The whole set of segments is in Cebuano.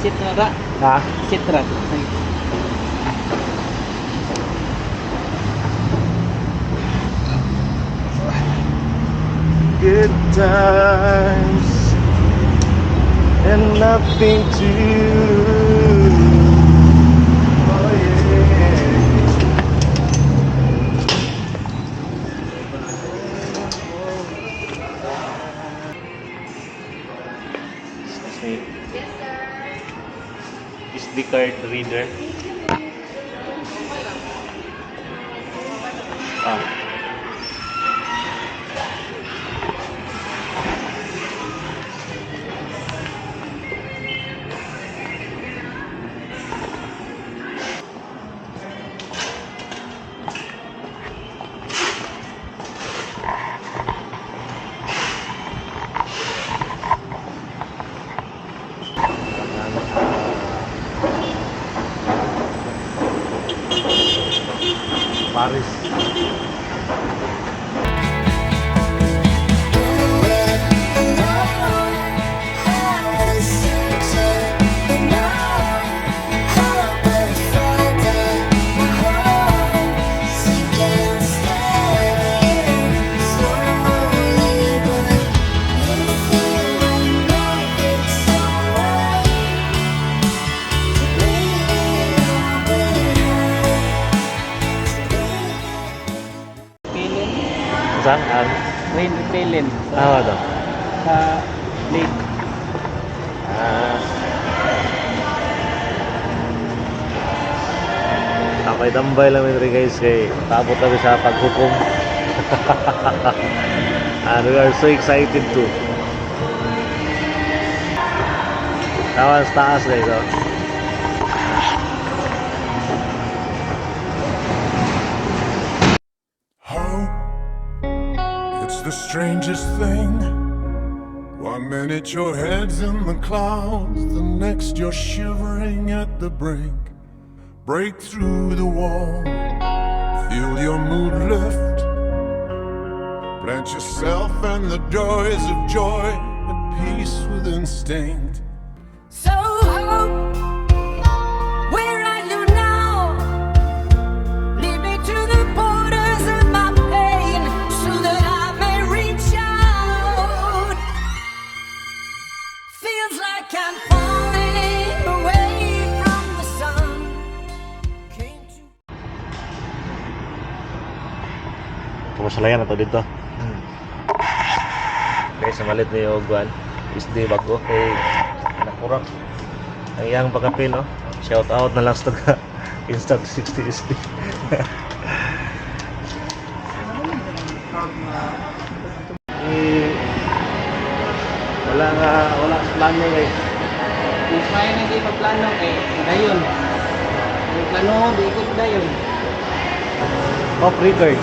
Citra ra. Ha? Citra. Good times and nothing to lose. Oh yeah. Excuse me. Yes, sir. SD card reader. Ah. Paris. Pilin. Saan? Ah, Rain repellent. ah, ito. Sa blade. Ah. Tambay-tambay lang rin guys kay tabot kami sa paghukom. And we are so excited too. Tawas taas guys, oh. Hope, it's the strangest thing. One minute your head's in the clouds, the next you're shivering at the brink. Break through the wall, feel your mood lift. Plant yourself and the joys of joy at peace with instinct. So hope, where are you now? Lead me to the borders of my pain, so that I may reach out. Feels like I'm falling away from the sun. Came to Pumasalayan na to dito. Guys, namalit ni Ogwan. Isdi bago kay nakurak. Ang iyang pagkapil, no? Shout out na lang sa taga Insta 60 SD. Eh, wala nga, wala sa plano, guys. Mas may hindi pa plano kay dayon. May plano di ko dayon. Off record.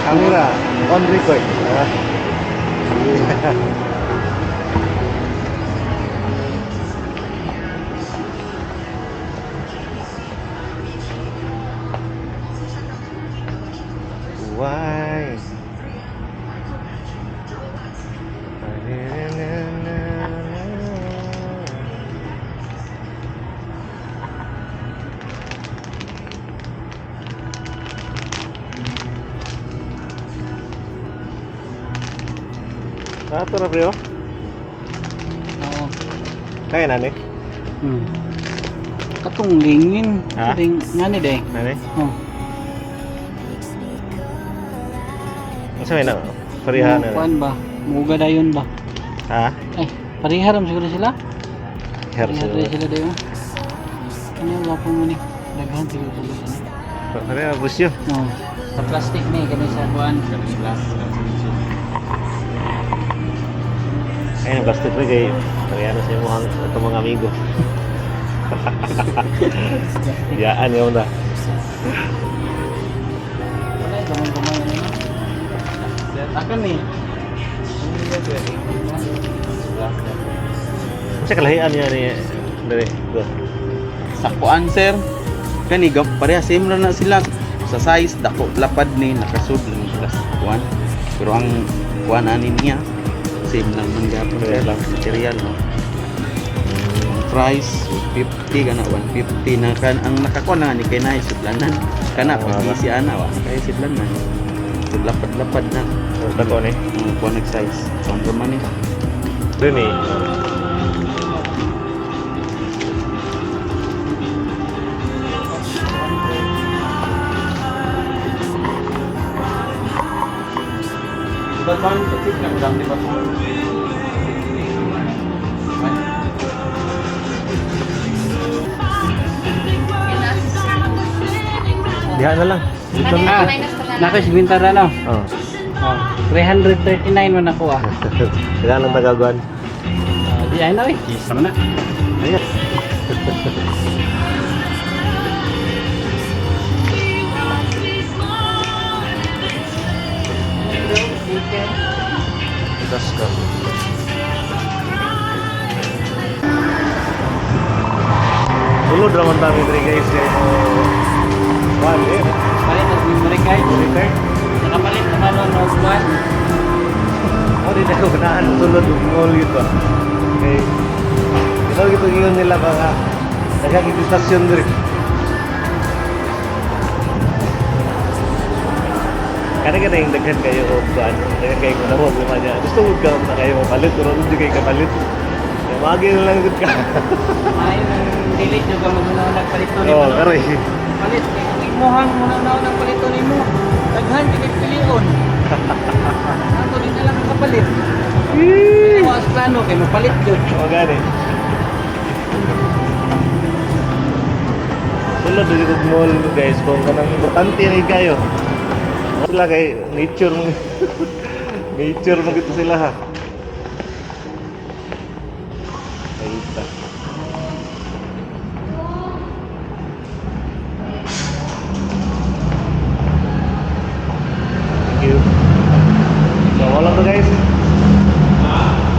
Camera, on record. Ah. Why? Ah, ito na pre, oh. Oo. Kaya na ni? Katong lingin. Ha? Kating ngani day. Nani? Oh. Ano may na? Pareha na. Kuan ba? Muga dayon ba? Ha? Ay, pareha ram siguro sila. Her Pareha siguro. rin sila dayon. Ano yung wapo mo ni? Daghan siguro sila sila. Pareha presyo. Oo. Sa plastic ni kami sa kuan. Ayun, plastic pre kay pareha na sa imuhang itong mga amigo. Yaan yun na. Wala gamay-gamay na yun. Akan ni. Kasi kalahian niya ni Dere, go. Sa kuan, sir. Kani gap pareha same ra na sila sa size, dako lapad ni nakasud lang sila sa kuan. Pero ang kuan ani niya same lang man gapon, sir. Pareha lang. Material, no. price 50 kana 150 na kan ang nakakuha na ni kay nay sudlanan kana Oo, pag ba? easy ana wa kay sudlanan. So, lapad-lapad na. Mas dako ni. Ang kuha nag size. Kuan ra man ni. Dun eh. But one petite na madam di ba? Diha na lang. Dito na. Ah, nakasibinta ra no. Oh. Oh, 339 man ako ah. Kailangan lang tagaguan. Ah, di ay na eh. Sama na. Ayan. Gas ka. Sulod raman dami diri guys kay mo. One eh. Palit og memory card. Return. Nakapalit na ba no og one? Mo di na ko ganahan sulod ug mall gito. Okay. Ikaw gito ingon nila ba nga daghang istasyon diri. Kani ka na yung daghan kayo og kuan, daghan kayo kung nawag naman niya. Gusto mo ka na kayo mapalit, pero hindi kayo kapalit. Kaya Magi na lang gud ka. Ay, nang dili jud ka maguna nagpalit ni Oo, karoy. Palit kay kung imuhang muna na nagpalit nimo. Daghan jud kay pilion. Ato di na lang kapalit. Wa sa plano kay mapalit jud. Oo, gani. Sulod dito kog mall guys, kung kanang importante rin kayo. Sila kay nature mo. Nature mo gito sila ha. Ayun ta. Thank you. So, wala to guys.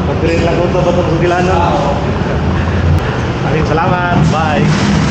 Pag-green lang ko ito, batong sugilanon. Maraming salamat. Bye.